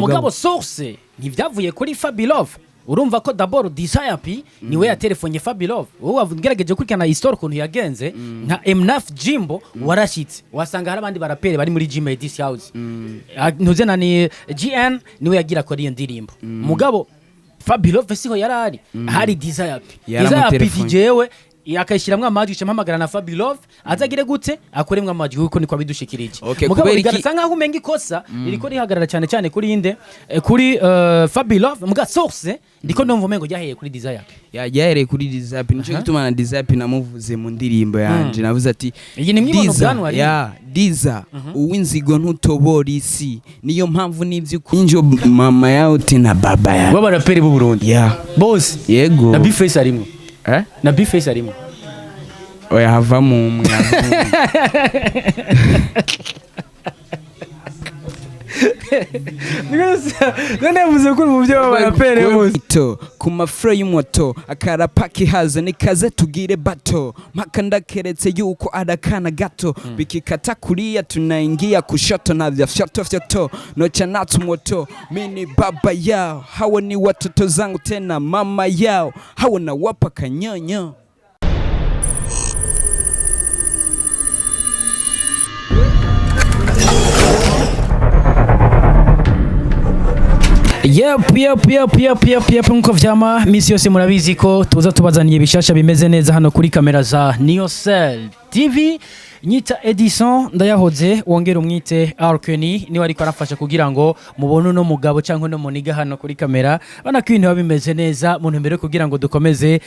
Mugabo source ntivyavuye kuri Fabilove. Urumva ko d'abord Desire P niwe yatelefonye Fabilove. Wowe wagerageje gukurikirana histoire ukuntu yagenze, nka M9 Jimbo warashitse, wasanga hari abandi barapere bari muri Gym This House. Ah, ntuze na ni GN niwe yagira kuri iyo ndirimbo, mugabo Fabilove siho yarari, hari Desire P. Desire P. Yaramutelefone. Jewe akayishiramwo amajwi, mpamagara na Fabilove azagire gute, akoremwo amajwi, kuko niko abidushikirije. Okay, mugabo kubera iki- bigarasa nkaho umenga ikosa ririko rihagarara cyane cyane kuri inde? Kuri Fabilove, muga source ndiko ndumva umengo ryaheye kuri Desire. Yahereye kuri Desire, nico gituma na Desire namuvuze mu ndirimbo yanje. Navuze ati Iyi ni mwibona Diza, ubwanwa ari. ya Diza uw'inzigo ntutobora isi, niyo mpamvu n'ivyo injo mama yawe uti na baba yawe. W'abaraperi b'u Burundi ya bose. Yego. Na Bface arimo? Eh? Na Bface arimo? Oya, havamo umwe, havamo umwe. None yavuze ko umuvyeyi w'abaraperi bose. Ito, ku mafure y'umuto akarapa kihaza nikaze tugire bato mpaka ndakeretse yuko arakana gato bikikata kulia tunaingia kushoto na vya fyoto fyoto nocha natsu moto mini baba yao hawa ni watoto zangu tena mama yao hawa nawapa kanyonyo. Yep, nkuko vyama misi yose murabizi ko tuza tubazaniye ibishasha bimeze neza hano kuri kamera za Niyosel TV. Nyita Edison Ndayahoze, wongera umwite Arkeni, niwe ariko arafasha kugira ngo mubone uno mugabo cyangwa uno muniga hano kuri kamera, bana ko ibintu biba bimeze neza mu ntumbero yo kugira ngo dukomeze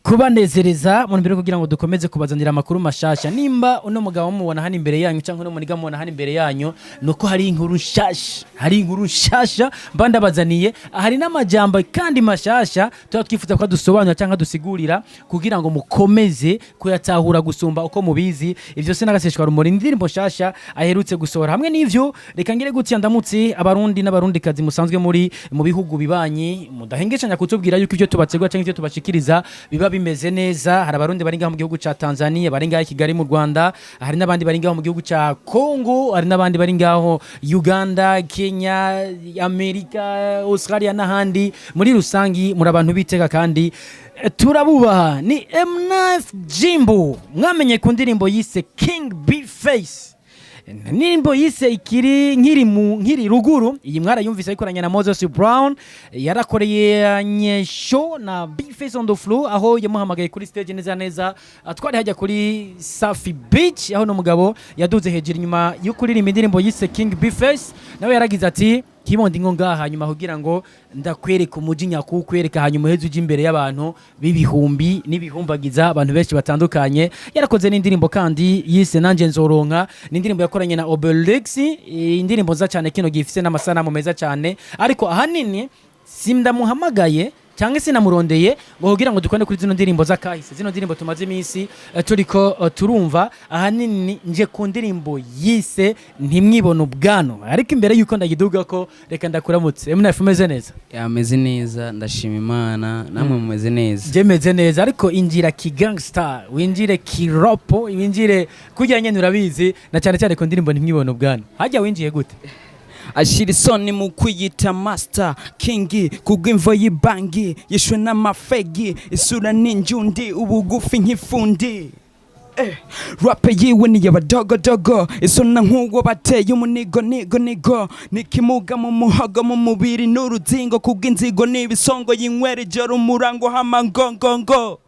kubanezereza, mu ntumbero yo kugira ngo dukomeze kubazanira amakuru mashasha. Nimba uno mugabo mubona hano imbere yanyu cyangwa uno muniga mubona hano imbere yanyu, nuko hari inkuru nshasha, hari inkuru nshasha mba ndabazaniye, hari n'amajambo kandi mashasha tuba twifuza ko dusobanura cyangwa dusigurira kugira ngo mukomeze kuyatahura gusumba uko mubizi. Ivyo sinagaseshwa rumuri, indirimbo nshasha aherutse gusohora. Hamwe n'ivyo, reka ngire gutya ndamutse abarundi n'abarundikazi musanzwe muri mu bihugu bibanyi, mudahengeshanya kutubwira yuko ivyo tubategura cyangwa ivyo tubashikiriza biba bimeze neza. Hari abarundi bari ngaho mu gihugu ca Tanzania, bari ngaho i Kigali mu Rwanda, hari n'abandi bari ngaho mu gihugu ca Congo, hari n'abandi bari ngaho Uganda, Kenya, Amerika, Australia n'ahandi. Muri rusangi muri abantu biteka kandi turabubaha. Ni M9 Jimbo mwamenye ku ndirimbo yise King B Face, indirimbo yise ikiri nkiri mu nkiri ruguru. Iyi mwarayumvise ayikoranye na Moses Brown, yarakoreye show na Bface on the floor, aho yamuhamagaye kuri stage neza neza. Twari hajya kuri Safi Beach, aho n'umugabo yaduze hejuru inyuma yo kuririmba indirimbo yise King Bface, nawe yaragize ati: "Kibondi ngo ngaha hanyuma kugira ngo ndakwereka umuji nyakukwereka, hanyuma uheze uje imbere y'abantu b'ibihumbi n'ibihumbagiza, abantu benshi batandukanye." Yarakoze n'indirimbo kandi yise Nanje Nzoronka, ni indirimbo yakoranye na Obelix, indirimbo nziza cyane kino gifise n'amasanamu meza cyane. Ariko ahanini sindamuhamagaye cyangwa se namurondeye ngo kugira ngo dukone kuri zino ndirimbo z'akahise, zino ndirimbo tumaze iminsi turiko turumva. Ahanini nje ku ndirimbo yise Ntimwibone Ubwanwa. Ariko imbere yuko ndagiduga ko, reka ndakuramutse MNF, umeze neza? Yameze neza, ndashima Imana. Namwe mumeze neza? Je meze neza, ariko injira ki gangster, winjire kiropo, winjire kurya nyene urabizi, na cyane cyane ku ndirimbo Ntimwibone Ubwanwa. Hajya winjiye gute? Ashira isoni mu kwiyita master king kubw'imvo y'ibangi yishwe n'amafegi, isura n'injundi, ubugufi nk'ifundi. Rap yiwe ni y'abadogodogo, isona nk'uwo bateye umunigo nigo nigo, nikimuga mu muhogo, mu mubiri n'uruzingo, kubw'inzigo n'ibisongo, yinywera ijoro umurango hama ngongongo,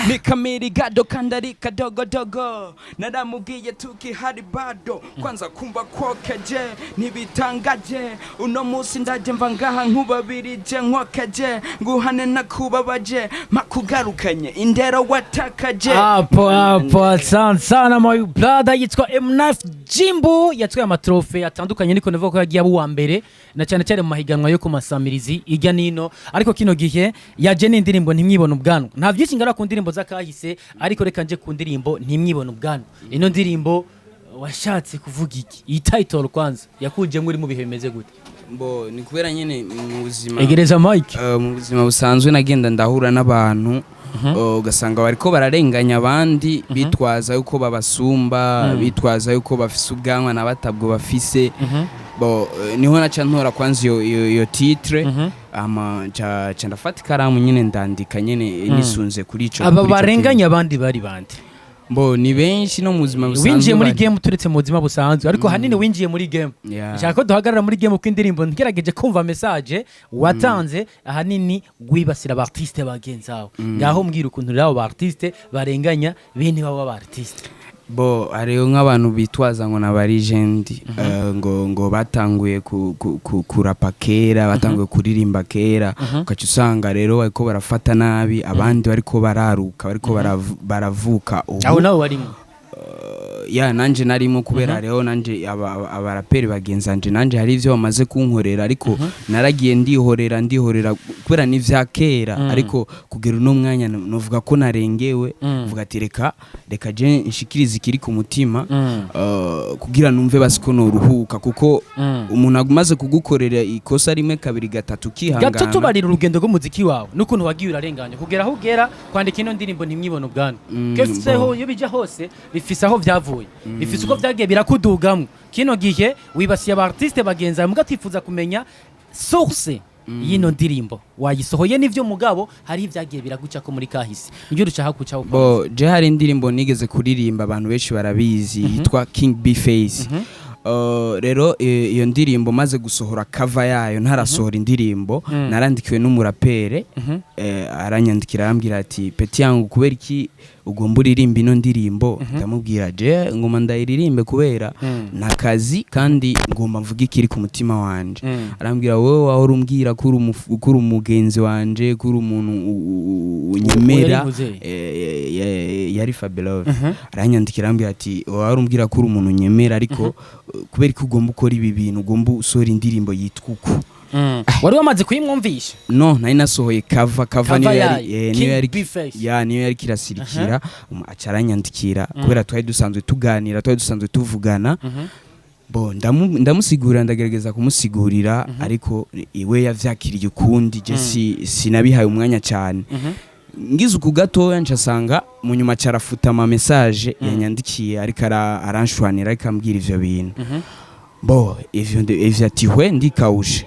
ni kamiri gado kandi ari kadogodogo. Naramubwiye tukihari bado kwanza kumva kwokeje ntibitangaje, uno munsi ndaje mva ngaha nkubabirije, nkokeje nguhane nakubabaje, makugarukanye indero watakaje. Hapo hapo, asante sana my brother. Yitwa M9 Jimbo, yatwaye ama trophées atandukanye, niko navuga ko yagiye aba uwa mbere na cyane cyane mu mahiganwa yo ku masamirizi ijya nino. Ariko kino gihe yaje n'indirimbo Ntimwibone Ubwanwa. Nta byinshi ngara ku ndirimbo z'akahise, ariko reka nje ku ndirimbo Ntimwibone Ubwanwa. Ino ndirimbo washatse kuvuga iki? Iyi title kwanza yakujemo uri mu bihe bimeze gute? Mbo ni kubera nyene mu buzima Egereza mic. Mu buzima busanzwe nagenda ndahura n'abantu, ugasanga bariko bararenganya abandi, bitwaza yuko babasumba, bitwaza yuko bafise ubwanwa na batabwo bafise. Bo niho naca ntora kwanza iyo titre, ama nca ndafata ikaramu nyene, ndandika nyene nisunze kuri ico Aba kuri ico barenganya abandi bari bande? kintu. Bo ni benshi no mu buzima busanzwe. Winjiye muri game, turetse mu buzima busanzwe, ariko hanini winjiye muri game. Yeah. Nshaka ko duhagarara muri game, kuko indirimbo ngerageje kumva message watanze, ahanini wibasira aba artiste bagenzi awe. Ngaho mbwira ukuntu rero abo ba artiste barenganya bene babo ba artiste. Bo hariho nk'abantu bitwaza ngo ni legend, ngo batanguye kurapa kera, batanguye kuririmba kera, ugaca usanga rero bariko barafata nabi abandi bariko bararuka, bariko baravuka ubu. Aho nawe warimo? Ya, nanje narimo, kubera hariho nanje abaraperi bagenzanje, nanje hari ivyo bamaze kunkorera, ariko naragiye ndihorera, ndihorera kubera ni vya kera. Ariko kugera uno mwanya novuga ko narengewe, mvuga ati reka je nshikirize ikiri ku mutima, kugira numve basi ko noruhuka, kuko umuntu amaze kugukorera ikosa rimwe, kabiri, gatatu, ukihangana. Gato tubarira urugendo rw'umuziki wawe n'ukuntu wagiye urarenganya kugera aho ugera kwandika ino ndirimbo ntimwibone ubwanwa. Kese ho iyo bija hose bifise aho vyavuye, bifise uko vyagiye birakudugamwo. Kino gihe wibasiye aba artiste bagenzi bawe, mugatifuza kumenya source y'ino ndirimbo wayisohoye. N'ivyo mugabo hari ivyagiye biraguca ko muri kahise, nibyo dushaka gucaho. Bo je hari indirimbo nigeze kuririmba, abantu benshi barabizi, yitwa King B Face. Rero iyo ndirimbo maze gusohora cover yayo, ntarasohora indirimbo, narandikiwe n'umurapere, aranyandikira arambwira ati: "Petit yangu, kubera iki ugomba uririmba ino ndirimbo?" Ndamubwira: "Je ngoma ndayiririmbe kubera nakazi, kandi ngomba mvuge ikiri ku mutima wanje." Arambwira: "Wowe wahora umbwira ko uri umugenzi wanje, ko uri umuntu unyemera." Yari Muzehe? Yari Fabelove. Aranyandikira arambwira ati: "Wahora umbwira ko uri umuntu unyemera, ariko kubera ko ugomba ukora ibi bintu, ugomba usohora indirimbo yitwa uku?" Wari wamaze kuyimwumvisha? No, nari nasohoye cover, cover Cover niyo yari yayo, niyo King yari B-Face. Ya, niyo yari kirasirikira. Aca aranyandikira kubera twari dusanzwe tuganira, twari dusanzwe tuvugana. Bo ndamusigurira, ndagerageza kumusigurira, ariko iwe yavyakiriye ukundi. Je sinabihaye umwanya cyane. Ngize uku gatoya ncasanga mu nyuma carafuta ama message yanyandikiye, ariko aranshwanira, ariko ambwira ivyo bintu. Bo ivyo ati hwe ndikawushe.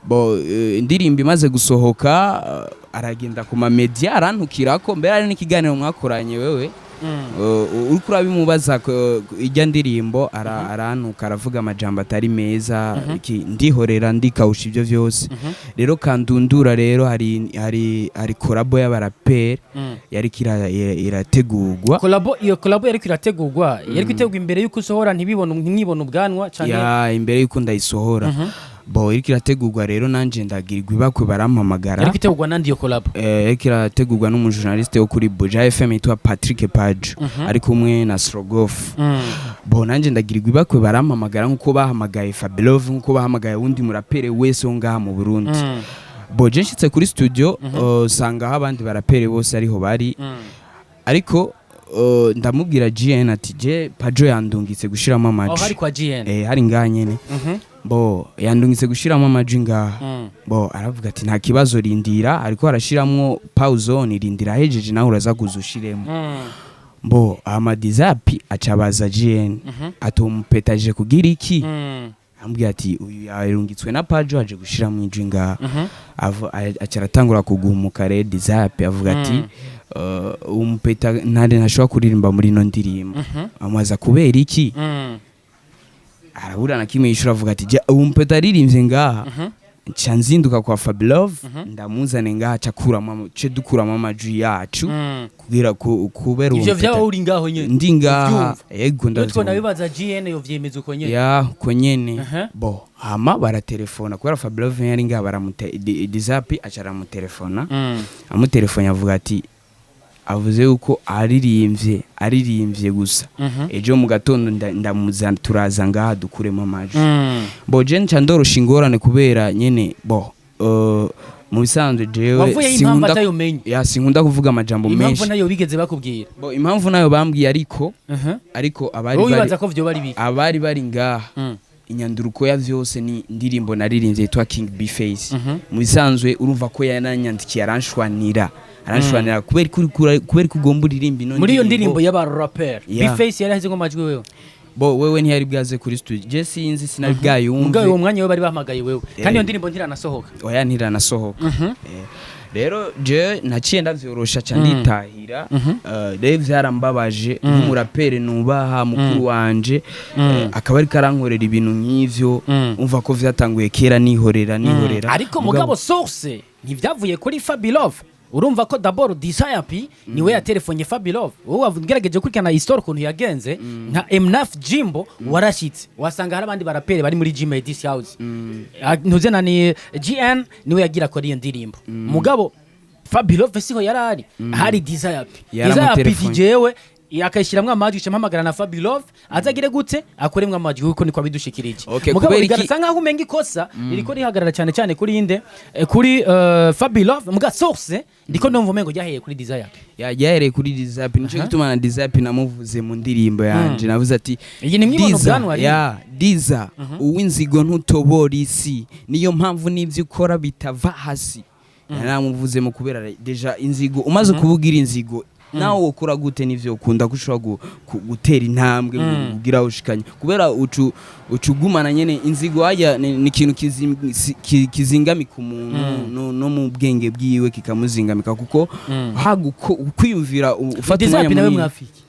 Bo indirimbo imaze gusohoka, aragenda ku ma media arantukirako. Mbere hari n'ikiganiro mwakoranye wewe, uriko urabimubaza ijya ndirimbo, arantuka, aravuga amajambo atari meza. Ndihorera, ndikawusha ibyo vyose. Rero kandundura rero hari collabo y'abaraperi yariko irategurwa. Collabo, iyo collabo yariko irategurwa, yariko itegurwa imbere y'uko usohora ntibibone, ntimwibone ubwanwa canke? Ya, imbere y'uko ndayisohora. Bo iriko irategurwa rero, nanje ndagirirwa ibakwe, barampamagara. Yariko itegurwa nandi iyo collabo? Yariko irategurwa n'umujournaliste wo kuri Buja FM yitwa Patrick Page, ari kumwe na Strogoff. Bo nanje ndagirirwa ibakwe, barampamagara nkuko bahamagaye Fabelove, nkuko bahamagaye wundi murapere wese wo ngaha mu Burundi. Bo je nshitse kuri studio, sanga aho abandi barapere bose ariho bari, ariko ndamubwira GN ati: "Je Pajo yandungitse gushiramo Aho amajwi." hari kwa GN? Hari ngaha nyene. Bo yandungitse gushiramo amajwi ngaha. Bo aravuga ati: "Nta kibazo, rindira, ariko arashiramwo pause, rindira hejeje nawe uraza kuza ushiremo." Bo amadizapi acabaza GN ati: "Umupetaje kugira iki?" Ambwira ati: "Uyu yarungitswe na Pajo, aje gushiramo ijwi ngaha." Aca aratangura kugumuka. Rero Dizapi avuga ati: "Umupeta ntare ntashobora kuririmba muri ino ndirimbo." Amubaza kubera iki, arabura na kimwe yishura. Avuga ati: "Umupeta aririmbye ngaha, nca nzinduka kwa Fabilove, ndamuzane ngaha, aca akuramo, ce dukuramo amajwi yacu kugira kubera uwo Ivyo mupeta." vyaba uri ngaho nyene? Ndi ngaha. Uvyumva? Yego. Iyo Ndavyumva. twonabibaza GN yovyemeza uko nyene? Ya, uko nyene. Bo hama baratelefona, kubera Fabilove yari ngaha, baramute Dizapi aca aramutelefona. Amutelefone avuga ati avuze yuko aririmbye gusa, ejo mu gatondo ndamuzana, turaza ngaha dukuremo amajwi. Bo je nca ndorosha ingorane, kubera nyene bo mu bisanzwe jewe Wavuye impamvu atayomenye? Ya, sinkunda kuvuga amajambo Impamvu menshi. nayo bigeze bakubwira? Bo impamvu nayo bambwiye, ariko abari Wowe bari wibaza ko vyoba ari biki? Abari bari ngaha, inyanduruko ya vyose ni indirimbo naririmbye yitwa King B Face. Mu bisanzwe urumva ko yananyandikiye, aranshwanira kubera ko ugomba uririmba ino Muri iyo ndirimbo y'aba rapper Yeah. B-Face yari ahize ngo amajwi wewe? Bo wewe ntiyari bwaze kuri studio, je sinzi, sinari bwayumve. Mugabo uwo mwanya we bari bahamagaye wewe, kandi iyo ndirimbo ntiranasohoka. Oya, ntiranasohoka. Rero je naciye ndavyorosha ca nditahira. Rero vyarambabaje nk'umurapere nubaha mukuru wanje, akaba ariko arankorera ibintu nk'ivyo. Umva ko vyatanguye kera, nihorera nihorera. Ariko mugabo source ntivyavuye kuri Fabilove. Urumva ko d'abord Desire P niwe yatelefonye Fabilove. Wowe wagerageje gukurikirana histoire ukuntu yagenze, nka M9 Jimbo warashitse, wasanga hari abandi barapere bari muri Gym This House. Ah, ntuze na ni GN niwe yagira kuri iyo ndirimbo, mugabo Fabilove siho yarari, hari Desire P. Desire P Yaramutelefone. Jewe akayishiramwo amajwi, mpamagara na Fabilove azagire gute akoremwo amajwi, kuko niko abidushikirije. Okay, mugabo kubera iki- bigarasa nkaho umenga ikosa ririko rihagarara cyane cyane kuri inde? Kuri Fabilove, muga source ndiko ndumva umengo ryaheye kuri Desire P. Yahereye kuri Desire P, nico gituma na Desire P namuvuze mu ndirimbo yanje, navuze ati Iyi ni mwibona Diza, ubwanwa rero. ya Diza, uw'inzigo ntutobora isi, niyo mpamvu n'ibyo ukora bitava hasi. Namuvuze mu kubera déjà inzigo, umaze kubugira inzigo nawe wokora gute n'ivyo ukunda ko ushobora gutera intambwe ngo kugira aho ushikanye, kubera ucu ucugumana nyene inzigo hajya ni ikintu kizingamika umuntu no mu bwenge bwiwe kikamuzingamika, kuko kwiyumvira ufata Desire umwanya P nawe munini. mwafiki?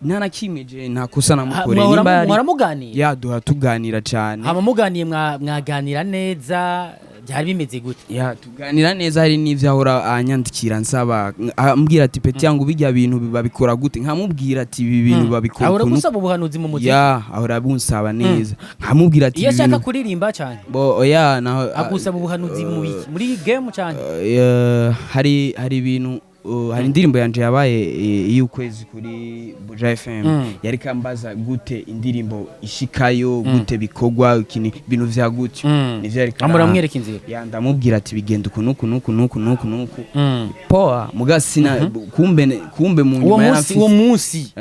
Nta na kimwe, je nta kosa namukoreye. Mwahora Nimba yari- mwahora muganira? Ya, duha tuganira cyane. Hama muganiye, mwaganira neza, byari bimeze gute? Ya, tuganira neza, hari n'ivyo ahora anyandikira nsaba, ambwira ati: "Petit yangu, bijya bintu babikora gute?" Nkamubwira ati: "Ibi bintu babikora Ahora ukuntu." gusaba ubuhanuzi mu muziki? Ya, ahora bunsaba neza, nkamubwira ati Iyo ibi ashaka bintu kuririmba cyane? Bo oya, naho Agusaba ubuhanuzi mu biki, muri game cyane? Hari ibintu, hari indirimbo yanje yabaye iy'ukwezi kuri Buja FM. Yari kambaza gute indirimbo ishikayo, gute bikorwa, ibintu vya gutyo. Nivyo yariko Amuramwereka inzira? Ya, ndamubwira ati bigenda uku nuku nuku nuku nuku nuku. Poa, muga sina kumbe mu Uwo nyuma munsi, uwo munsi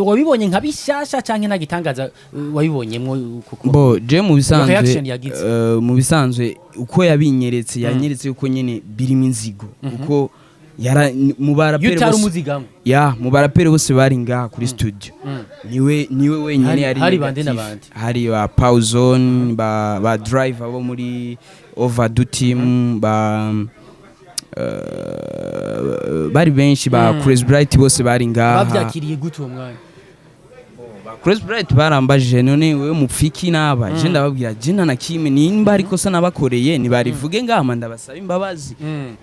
wabibonye nka bishasha canke nta gitangaza wabibonyemwo, kuko Bo je mu bisanzwe reaction yagize. Mu bisanzwe uko yabinyeretse, yanyeretse yuko nyene birimo inzigo, kuko yara mu baraperi iyo utari bose umuzigamo. Ya, mu baraperi bose bari ngaha kuri studio, niwe wenyine yari Hari bande negative. n'abandi? Hari ba Pauzone, ba driver bo muri Overdue team, ba bari benshi, ba Chris Bright, bose bari ngaha. Bavyakiriye gute uwo mwanya? Chris Bright barambajije: "None wewe mupfiki naba?" Je ndababwira: "Je nta na kimwe, nimba ariko sa nabakoreye nibarivuge ngama ndabasaba imbabazi."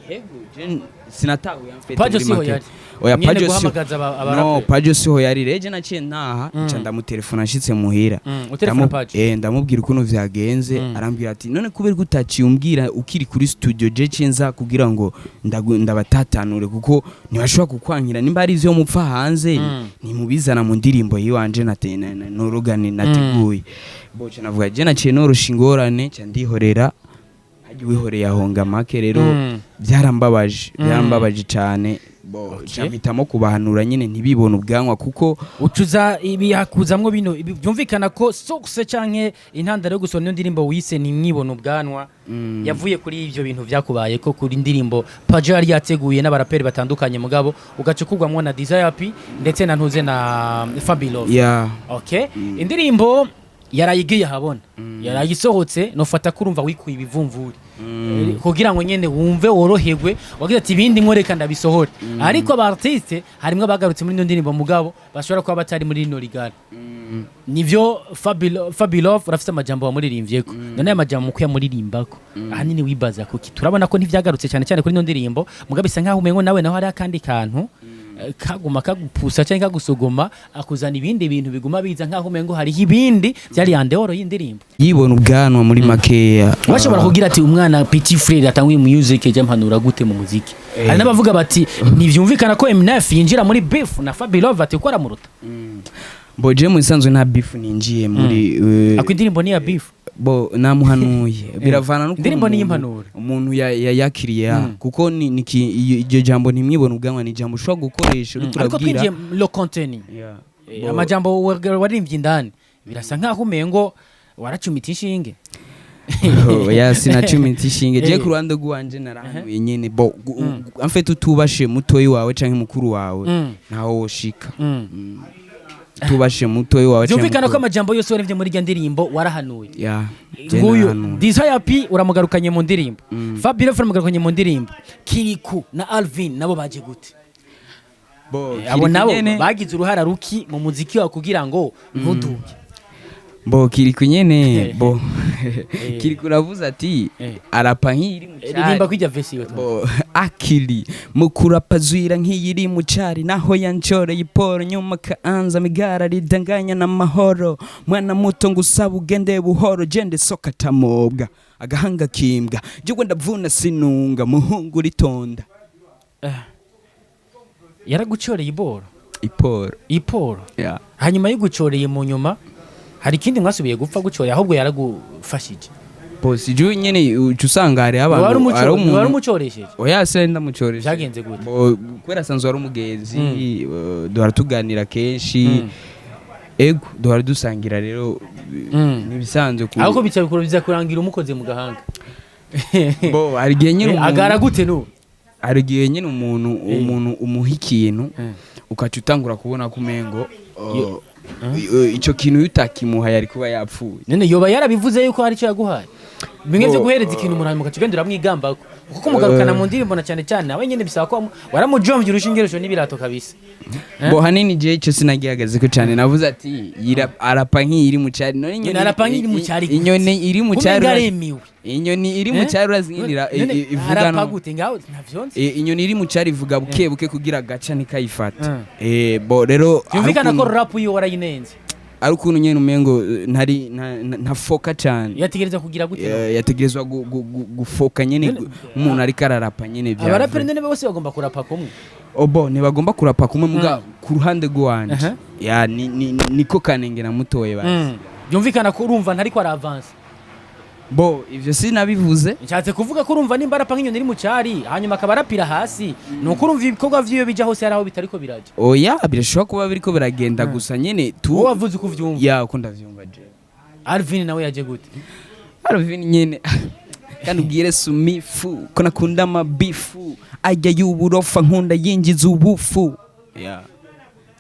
Yego, je sinatahuye en fait. Pajo Muri siho make. yari? Oya. Nyene Pajo siho guhamagaza no abaraperi. Pajo siho yari. Rero je naciye ntaha, nca ndamutelefona nshitse muhira. Utelefona Pajo? Eh, ndamubwira ukuntu vyagenze. Arambwira ati: "None kubera ko utaciye umbwira ukiri kuri studio, je ciye nza kugira ngo ndabatatanure, kuko ntibashobora kukwankira nimba ari ivyo mupfa hanze, ntimubizana mu ndirimbo yiwanje norogane nateguye." Boca navuga je naciye norosha ingorane, ca ndihorera. Hajya uwihoreye ahonga make. Rero byarambabaje, byarambabaje cane. Bo ca mpitamo kubahanura nyine ntibibone ubwanwa, kuko Ucuza ibi hakuzamwo bino ibi byumvikana ko source canke intandaro yo gusohora iyo ndirimbo wise "Ntimwibone ubwanwa" yavuye kuri ivyo bintu vyakubaye ko kuri indirimbo Pajo yari yateguye n'abaraperi batandukanye, mugabo ugaca ukugwamwo na Desire P ndetse na ntuze na Fabilo. Ya. Okay, indirimbo yarayigiye ahabona, yarayisohotse, nofata ko urumva wikuye ibivumvuri kugira ngo nyene wumve woroherwe, wagize ati ibindi nkoreka ndabisohore. Ariko aba artiste harimwo abagarutse muri ino ndirimbo, mugabo bashobora kuba batari muri rino rigara. Nivyo Fabilove urafise amajambo wamuririmvyeko. None aya majambo mu kuyamuririmbako ahanini wibaza kuki? Turabona ko ntivyagarutse cyane cyane kuri ino ndirimbo, mugabo bisa nkaho umengo nawe naho hari akandi kantu kaguma kagupusa cyangwa kagusuguma, akuzana ibindi bintu biguma biza, nkaho umengo hariho ibindi byari yandehoro y'indirimbo. Yibona ubwanwa muri makeya. Bashobora kugira ati umwana petit frère atanguye music, je mpanura gute mu muziki? Hari n'abavuga bati ntivyumvikana ko M9 yinjira muri beef na Fabilove, ati ko aramuruta. Bo je mu bisanzwe nta beef ninjiye muri Ako indirimbo ni ya beef. Bo namuhanuye, biravana n'ukuntu Indirimbo ni iy'impanuro. Umuntu yakiriye ya kuko ni iryo jambo "Ntimwibone ubwanwa" ni ijambo ushobora gukoresha uriko Ariko urabwira. twinjiye le contenu. Yeah. Amajambo waririmbye indani birasa nkaho umengo waracumita inshinge. Oya, sinacumita ishinge je. Ku ruhande rwanje narahanuye nyene. Bo en fait utubashe mutoyi wawe canke mukuru wawe, ntaho woshika. Tubashe mutoyi wawe canke Byumvikana ko mukuru. amajambo yose waremvye muri irya ndirimbo warahanuye. Ya, je Nguyu narahanuye. Desire P uramugarukanye mu ndirimbo, Fabio uramugarukanye mu ndirimbo, Kiriku na Alvin nabo baje gute? Bo, Abo Kiriku nabo nyene- bagize uruhara ruki mu muziki wawe kugira ngo ntuduge? Bo, Kiriku nyene, bo Eh. Kiriku uravuze ati arapa nk'iri mu cari. Ririmba kwijya verse iwe. Bo, akili mukurapa zwira nk'iyiri mu cari, naho yanshoreye iporo nyuma kaanza migara ridanganya na mahoro. Mwana muto, ngusaba ugende buhoro, jende soka tamobwa agahanga kimbwa, jewe ndavuna sinunga, muhungu ritonda. Yaragucoreye iboro? Iporo. Iporo. Yeah. Hanyuma y'ugucoreye, mu nyuma hari ikindi mwasubiye gupfa gucoreye, ahubwo yaragufashije? Bo, sijui nyene, uca usanga hariho Wari abantu hari wari umuntu umucoresheje? Oya, se ndamucoresha. Byagenze gute? Bo, kubera asanzwe ari umugenzi, duhora tuganira kenshi, ego duhora dusangira rero, nibisanzwe ku Ahubwo bica biza kurangira umukoze mu gahanga. Bo, hari igihe nyine umuntu Agara gute n'ubu? Hari igihe nyine umuntu umuntu umuha ikintu, Eh. ukaca utangura kubona ko umengo ico kintu iyo utakimuha yari kuba yapfuye. None yoba yarabivuze yuko hari icyo yaguhaye, bimwe byo Bo, guhereza ikintu umuntu hanyuma ugaca ugenda uramwigambako, kuko mugarukana mu ndirimbo na cyane cyane nawe nyine bisaba ko waramujombye urushinge rusho n'ibirato kabisa. Eh? Bo, hanini je ico sinagihagazeko cane, navuze ati arapa nk'iyiri mu cari, none inyoni Nyine arapa nk'iri mu cari gute? Inyoni iri mu Kumenga cari aremewe. Inyoni iri mu Eh? cari urazinira None ivuga arapa no gute ngaho? Ntavyo nzi. Inyoni iri mu cari ivuga buke buke kugira gaca ntikayifata. Mm. Bo rero hari Byumvikana ko ukuntu- rap yo warayinenze. Ari ukuntu nyene umengo ntari ntafoka cane. Yategereza kugira gute? Yategerezwa gufoka nyene umuntu ariko ararapa nyene vya Abaraperi none bose bagomba kurapa kumwe? Obo, ntibagomba kurapa kumwe, muga ku ruhande rw'iwanje Aha. ya niko kanenge namutoye basi. Byumvikana ko urumva ntariko aravansa. Bo, ivyo sinabivuze. Nshatse kuvuga ko urumva nimba arapa nk'inyoni iri mu cari, hanyuma akaba arapira hasi, ni uko urumva ibikorwa vy'iyo bija hose hari aho bitariko biraja. Oya, birashobora kuba biriko biragenda, gusa nyene tu Wowe wavuze uko uvyumva. Ya, uko ndavyumva je. Alvin nawe yaje gute? Alvin nyene, kandi ubwire Sumifu ko nakunda amabifu ajya y'uburofa, nkunda yinjiza ubufu, ya.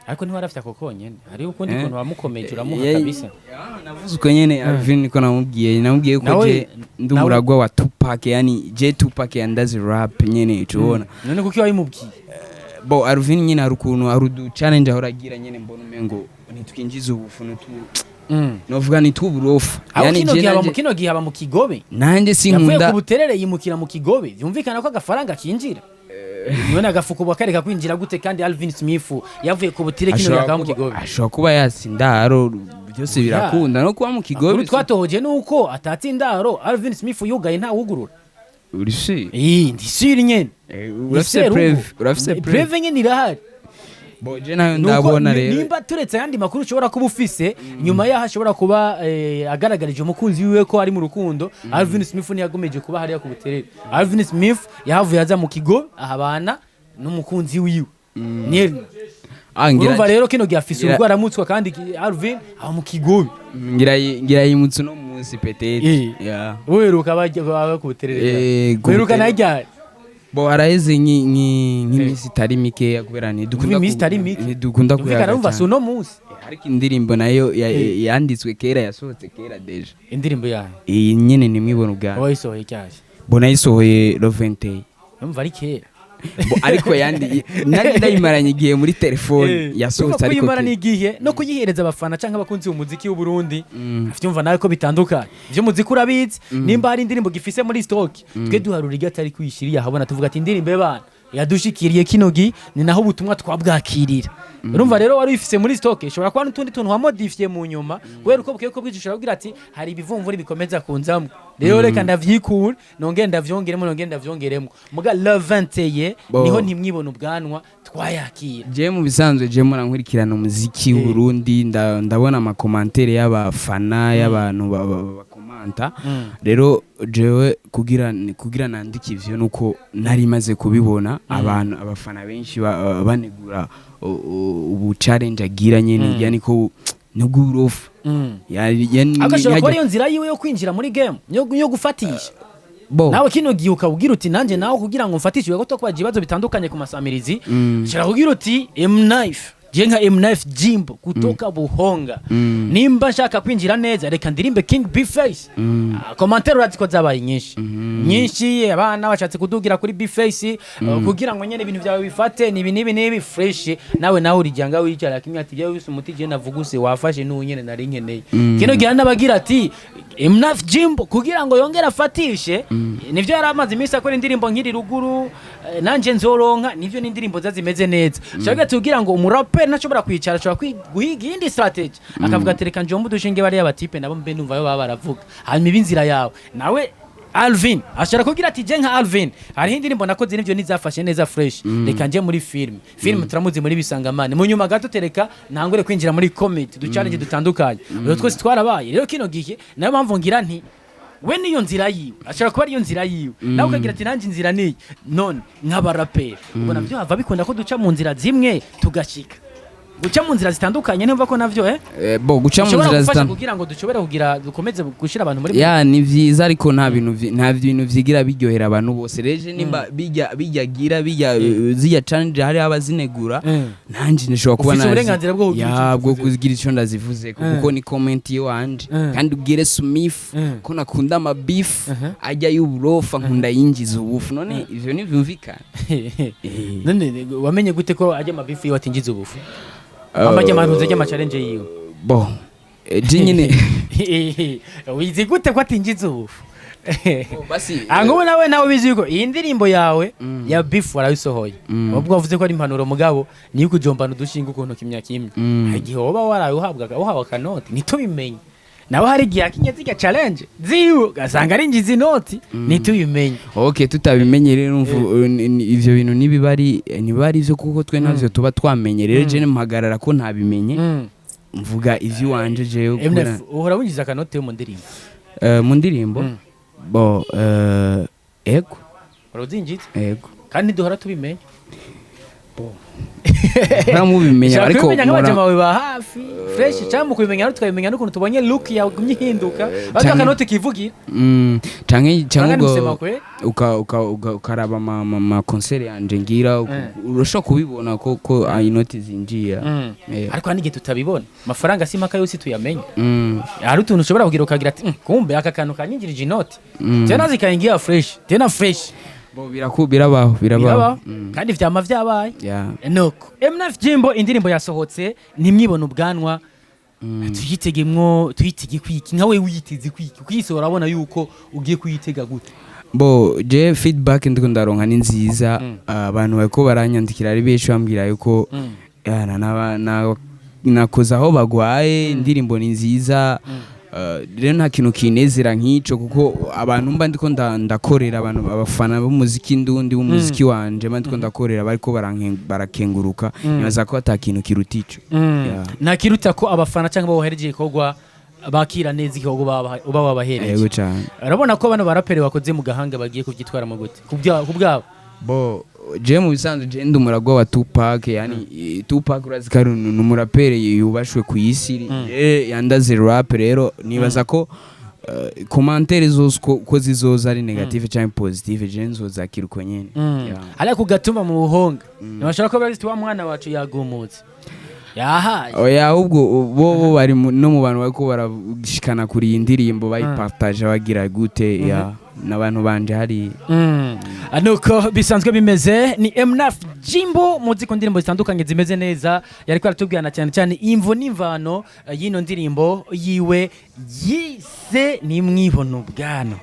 Ariko ntiwarafite ako konyene, hariho ukundi Eh? kuntu wamukomeje uramuha kabisa. Ya, navuze uko nyene Alvin, niko namubwiye ko je ndi umuragwa wa Tupac, yani je Tupac yandazi rap nyene, tubona. None kuki wabimubwiye? Bo, Alvin nyene hari ukuntu hari udu challenge ahora agira nyene, mbona umengo ntitwinjiza ubufu, nitu novuga nituburofa. Aho kino je gihe aba mu nanje kino gihe aba mu Kigobe. Nanje Yavuye sinkunda ku Buterere yimukira mu Kigobe, byumvikana ko agafaranga kinjira. None agafuko bakareka kwinjira gute kandi Alvin Smith yavuye ku Butere, kino gihe Ashobora akaba mu Kigobe? Ashobora kuba yatsinda byose birakunda no kuba mu Kigobe. Amakuru twatohoje nuko atatse indaro, Alvin Smith yugaye ntawugurura. Uri si Eh, ndi sure nyene. Urafise Ni preuve? serugo. Urafise preuve? Preuve nyene irahari. Bo, je nayo Nuko ndabona rero. Nimba turetse ayandi makuru ushobora kuba ufise nyuma yaho ashobora kuba agaragarije umukunzi wiwe ko ari mu rukundo, Alvin Smith ntiyagomeje kuba hariya ku Buterere. Alvin Smith yahavuye aza mu Kigo ahabana n'umukunzi wiwe. Ah, ngira Urumva rero kino gihe afise ngira urugo, aramutswa, kandi Alvin aba mu Kigobe. Ngira yimutse uno munsi peut-être. Eh. Ya. Weruka bajya baba ku Buterere? Ku Weruka Buterere. najya Bo, haraheze nk'iminsi itari mikeya, kubera ntidukunda Iminsi itari mike. ntidukunda Yumvikana kuyaga urumva si cyane. uno munsi. Ariko indirimbo nayo yanditswe kera, yasohotse kera déjà. Indirimbo yayo? Iyi nyene nimwibona ubwayo. Wayisohoye cyashya? Bo, nayisohoye le 21. Urumva ari kera. Bo, ariko yandi nari ndayimaranye igihe muri telefone, yasohotse ariko kuyimara kera. n'igihe no kuyihereza abafana cyangwa abakunzi b'umuziki w'u Burundi, vyumva nawe ko bitandukanye. Ivy'umuziki urabizi, nimba hari indirimbo gifise muri stock, twe duharura iryo atari kuyishiriye ahabona, tuvuga ati indirimbo y'abana yadushikiriye kino gi, ni naho ubutumwa twabwakirira. Urumva rero wari uyifise muri stock, ishobora kuba n'utundi tuntu wamodifiye mu nyuma, kubera uko bukeye ko bwije ushobora kugira ati hari ibivumvuri bikomeza kunzamo, rero reka ndavyikure, nongere ndavyongeremo, nongere ndavyongeremo. Muga le 21 Bo. niho ntimwibona ubwanwa twayakira. Je mu bisanzwe je mpora nkurikirana umuziki w'u Burundi, ndabona ama commentaires y'abafana, y'abantu bakomanta. Rero jewe kugira nandike ivyo nuko nari maze kubibona abantu, abafana benshi banegura ubu challenge agira nyene, yani ko nubwo uburofa. Ariko ashobora kuba ariyo nzira yiwe yo kwinjira muri game yo gufatisha. Bo. Nawe kino gihe ukabwira uti nanjye nawe kugira ngo mfatishe, ko twabaje ibibazo bitandukanye ku masamirizi, ushobora kubwira uti M knife Je nka M9 Jimbo kutoka Buhonga, nimba nshaka kwinjira neza, reka ndirimbe King B-Face. Ah, commentaire urazi ko zabaye nyinshi nyinshi, abana bashatse kudugira kuri B-Face, kugira ngo nyene ibintu byawe bifate nibi nibi nibi fresh. Nawe urijyanga wicara kimwe ati byawe bise umuti je navuguse wafashe n'ubu nyene nari nkeneye. Kino gihe n'abagira ati M9 Jimbo kugira ngo yongere afatishe, nivyo yari amaze iminsi akora indirimbo nkiri ruguru, nanje nzoronka, nivyo ni indirimbo zimeze neza. Shaka tugira ngo umuraperi ntashobora kwicara, ashobora guhiga iyindi strategy, akavuga ati reka njombe udushinge bariya batipe nabo mbe numva yo baba baravuga, hanyuma iba inzira yawe. Nawe Alvin ashobora kugira ati je nka Alvin hariho indirimbo nakoze, nivyo ntizafashe neza fresh, reka nje muri film. Film turamuzi muri Bisangamane, mu nyuma gato tereka ntangure kwinjira muri comedy, du challenge dutandukanye. Rero twese twarabaye. Rero kino gihe nayo mpamvu ngira nti we niyo nzira yiwe, ashobora kuba ariyo nzira yiwe, nawe ukagira ati nanjye inzira niyi. None nk'abaraperi ubona byo hava bikunda ko duca mu nzira zimwe tugashika, guca mu nzira zitandukanye ntumva ko navyo Bo guca mu bishobora nzira gufasha zitandukanye kugira ngo dushobore kugira dukomeze gushira abantu muri Ya, ni vyiza, ariko nta bintu vyigira biryohera abantu bose. Reje nimba bijya bijyagira bijya zijya challenge hari abazinegura, nanje ndashobora kuba Ufise nazi- uburenganzira bwo kugira Ya, ico bwo uvuze. kugira ico ndazivuze, kuko ni comment yiwanje. Kandi ubwire Smith ko nakunda ama beef ajya y'uburofa, nkunda yinjiza ubufu. None ivyo ntivyumvikana? None wamenye gute ko ajya amabifu yiwe atinjiza ubufu, amajya amanuze ajya ama challenge yiwe? Bo je nyine Wizi gute ko atinjiza ubufu? Basi. Ah, nk'ubu nawe ubizi yuko iyi ndirimbo yawe ya beef warayisohoye, ubwo wavuze ko ari impanuro, mugabo niyo kujombana udushinga ukuntu kimya kimya. Hari igihe woba waraye uhabwa uhawe akanoti ntitubimenye, nawe hari igihe akinye zirya challenge ziwe ugasanga arinjiza inoti ntitubimenye. Ok, tutabimenye rero ivyo bintu nibiba ari niba ari ivyo, kuko twe ntavyo tuba twamenye. Rero je mpagarara ko ntabimenye, mvuga ivy'iwanje jewe MF, uhora winjiza akanoti yo mu ndirimbo? Mu ndirimbo? Bo ego. Uhora uzinjiza? Ego. Kandi ntiduhora tubimenya. Muramubimenya. Ushaka Ariko kubimenya nk'abajama bawe ba hafi fresh, cyangwa mu kubimenya rero tukabimenya n'ukuntu tubonye look yawe igumye ihinduka, ariko akanoti kivugira. Canke Canke ubwo nisema kwe ukaraba ma concert yanje ngira, urashobora kubibona ko inoti zinjira. Ariko hari n'igihe tutabibona, amafaranga si impaka yose tuyamenya. Hari utuntu ushobora kugira ukagira ati "Kumbe aka kantu kanyinjirije inoti." Tena zikaingia fresh, tena fresh. Bo birabaho, birabaho. Birabaho. Kandi vyama vyabaye. Nuko MNF Jimbo indirimbo yasohotse ntimwibone ubwanwa, tuyitegemwo, tuyitege kwiki? Nkawe wiyiteze kwiki kuyisohora, urabona yuko ugiye kuyitega gute? Bo je feedback ndiko ndaronka ni nziza. Abantu bariko baranyandikira ari benshi, bambwira yuko yana nakoze aho bagwaye, indirimbo ni nziza. Rero nta kintu kinezera nk'ico, kuko abantu mba ndiko ndakorera, abantu abafana b'umuziki ndundi, b'umuziki wanje mba ndiko ndakorera, bariko barakenguruka, nibaza ko ata kintu kiruta ico. Yeah. Ntakiruta ko abafana cyangwa bohereje igikorwa bakira neza igikorwa uba wabahereje. Yego cyane. Urabona ko bano baraperi bakoze mu gahanga bagiye kubyitwaramo gute ku bwabo? Bo je mu bisanzwe je ndi umuragwa wa Tupac, yani Tupac urazi ko ari ni umuraperi yubashwe ku isi, yandaze rap. Rero nibaza ko commentaire zose ko zizoza ari negative cyangwa positive, je nzozakira uko nyene. Yeah. Ariko kugatuma mu Buhonga ntibashobora kuba bazi wa mwana wacu yagumutse yahaye. Oya, ahubwo bo bari no mu bantu bariko barashikana kuri iyi ndirimbo, bayipartage, bagira gute ya n'abantu banje hari. Nuko bisanzwe bimeze, ni MNF Jimbo muzi ku ndirimbo zitandukanye zimeze neza, yariko aratubwirana cyane cyane imvo n'imvano y'ino ndirimbo yiwe yise nimwibona ubwano.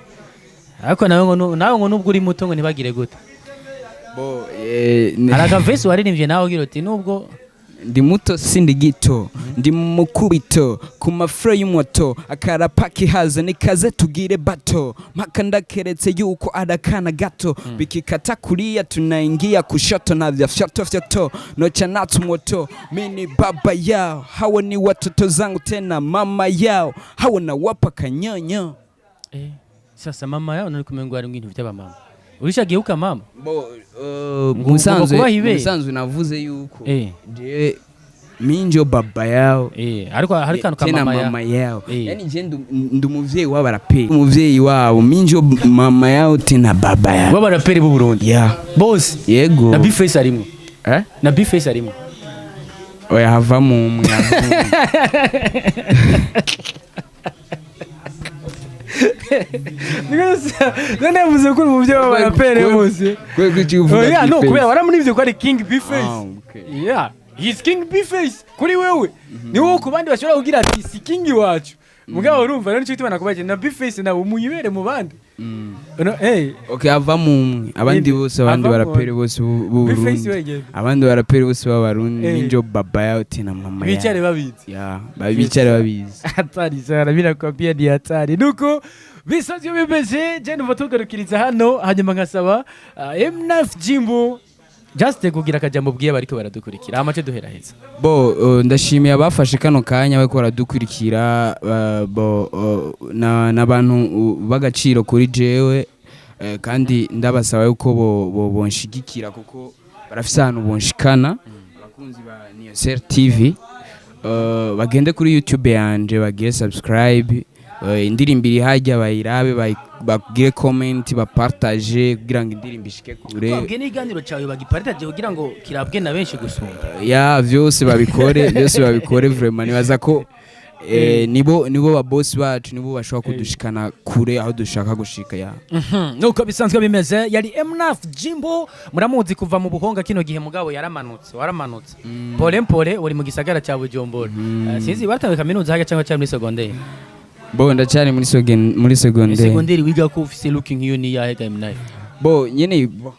Ariko nawe ngo nubwo uri muto ngo ntibagire gute? Bo Hari akavesi waririmbye nawe ugira uti nubwo Ndi muto sindi gito, ndi mu mukubito ku mafuro y'umuto, akarapa kihaze nikaze tugire bato mpaka ndakeretse yuko arakana gato bikikata kulia tunaingia kushoto na vya fyoto fyoto nocha natu moto mini baba yao hawa ni watoto zangu tena mama yao hawa nawapa kanyonyo. Sasa mama yao nari kumengo ari ibintu by'abamama, urishageuka mama. Bo Ngo kubaha ibere. Musanzwe navuze yuko jewe minjo baba yao. Ariko hari kantu ka Tena mama ya mama yao. Yani je ndi umuvyeyi w'abaraperi, umuvyeyi wabo minjo mama yao tena baba yao. W'abaraperi b'u Burundi Yeah. bose? Yego. Na Bface arimwo? Eh? Na Bface arimwo? Oya, havamo umwe, havamo umwe. None yavuze ko uri umuvyeyi w'abarapere bose. Kubera ko icyo uvuga Oya, no B-Face. kubera waramurivye ko ari King B-Face. Ah, okay. Yeah, he's King B-Face kuri wewe. Ni wowe ku bandi bashobora kugira ati si King wacu. Mugabo urumva rero, nico gituma nakubaje na B-Face nawe umuyibere mu bandi. No, hey. Okay, havamo umwe, abandi Inde. bose, abandi Havamo baraperi bose b'u B-Face Burundi, wenyene. abandi baraperi bose b'Abarundi, ninjo baba yao tena mama yao. Bicare babizi. Ya, bicare babizi. Hatari sana, birakwambia ni hatari. Nuko bisanzwe bimeze, je numva tugarukiriza hano, hanyuma nkasaba M9 Jimbo just kugira akajambo bwiye bariko baradukurikira, hama ce duhera heza. Bo, ndashimiye abafashe kano kanya bariko baradukurikira, bo, n'abantu b'agaciro kuri jewe, kandi ndabasaba yuko bo bonshigikira kuko barafise ahantu bonshikana. Abakunzi ba Niyosel TV, bagende kuri YouTube yanje bagire subscribe, indirimbo iri hajya bayirabe, bagire comment, bapartage kugira ngo indirimbo ishike kure. Twabwiye n'ikiganiro cyawe bagiparitaje kugira ngo kirabwe na benshi gusumba. Ya, vyose babikore, byose babikore vraiment. Nibaza ko nibo ba boss bacu, nibo bashobora kudushikana kure aho dushaka gushika, ya. Nuko bisanzwe bimeze, yari M9 Jimbo, muramuzi kuva mu Buhonga. Kino gihe mugabo yaramanutse, waramanutse pole pole, uri mu gisagara cya Bujumbura. Sinzi batawe kaminuza hajya cyangwa cyari muri secondaire? Bo, ndacyari muri secondaire. Secondaire wiga ko ufise looking nk'iyo ni yahe ga M9? Bo nyene bo,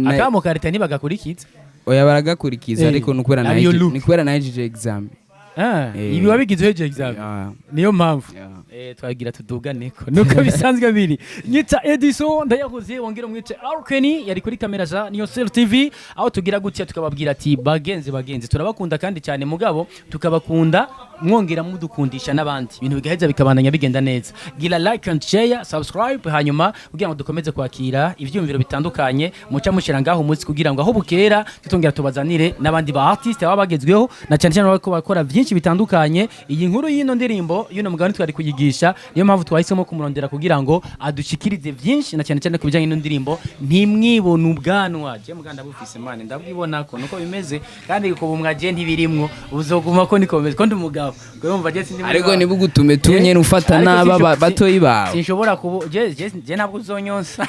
Akamo karita ntibagakurikiza. Oya, baragakurikiza, ariko nukubera Ariyo look. Nikubera nahejeje exam. Ah, ibi wabigize uhejeje exam? Ya. Niyo mpamvu. Ya. Twagira tuduganeko. Nuko bisanzwe biri, nyita Edison Ndayahoze, wongera umwice Arkeni, yari kuri kamera za Niyo Sel TV, aho tugira gutya tukababwira ati bagenzi, bagenzi, turabakunda kandi cyane, mugabo tukabakunda mwongera mudukundisha n'abandi, ibintu bigaheza bikabandanya bigenda neza. Gira like and share, subscribe, hanyuma kugira ngo dukomeze kwakira ivyumviro bitandukanye muca mushira ngaho umunsi, kugira ngo aho bukera tutongera tubazanire n'abandi ba artiste baba bagezweho, na cyane cyane bariko bakora byinshi bitandukanye. Iyi nkuru y'ino ndirimbo y'uno mugabo twari kuyigisha, niyo mpamvu twahisemo kumurondera kugira ngo adushikirize byinshi, na cyane cyane ku bijyanye n'indirimbo Ntimwibone Ubwanwa. Je muganda bufise mane ndabwibona ko nuko bimeze, kandi ko bumwa je ntibirimwo, buzoguma ko niko bimeze, ko ndi umugabo. Urumva je sindi Ariko mugabo. Ntibugutume tunye ufata Ariko n'aba batoyi bawe. Sinshobora kubu je ntabwo uzonyonsa.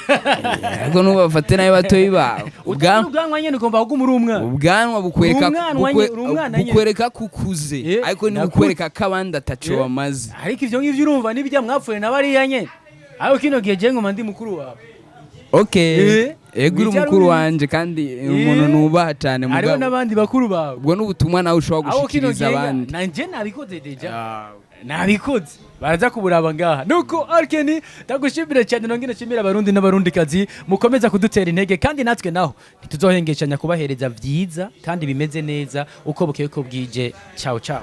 Ariko ntubafate nabi batoyi bawe. Ubwanwa, ubwanwa nyene ugomba kuguma uri umwana. Ubwanwa bukwereka Uri umwana uri umwana nyene. Bukwereka kukuze, ariko ntibukwereka ko abandi ataco bamaze. Ariko ivyo ngivyo urumva nibijya mwapfuye na bariya nyene, ariko kino gihe je ngoma ndi mukuru wawe. Okay. Ego, uri Wicara mukuru uri- wanje kandi umuntu nubaha cyane, Hariho mugabo n'abandi bakuru bawe. Ubwo n'ubutumwa nawe ushobora Aho kino gushikiriza gihe abandi. nanje nabikoze déjà, nabikoze, baraza kuburaba ngaha. Nuko Arkeni, ndagushimire cyane, nongere nshimire Abarundi n'Abarundikazi mukomeza kudutera intege, kandi natwe naho ntituzohengeshanya kubahereza vyiza kandi bimeze neza uko bukeye ko bwije. Ciao ciao.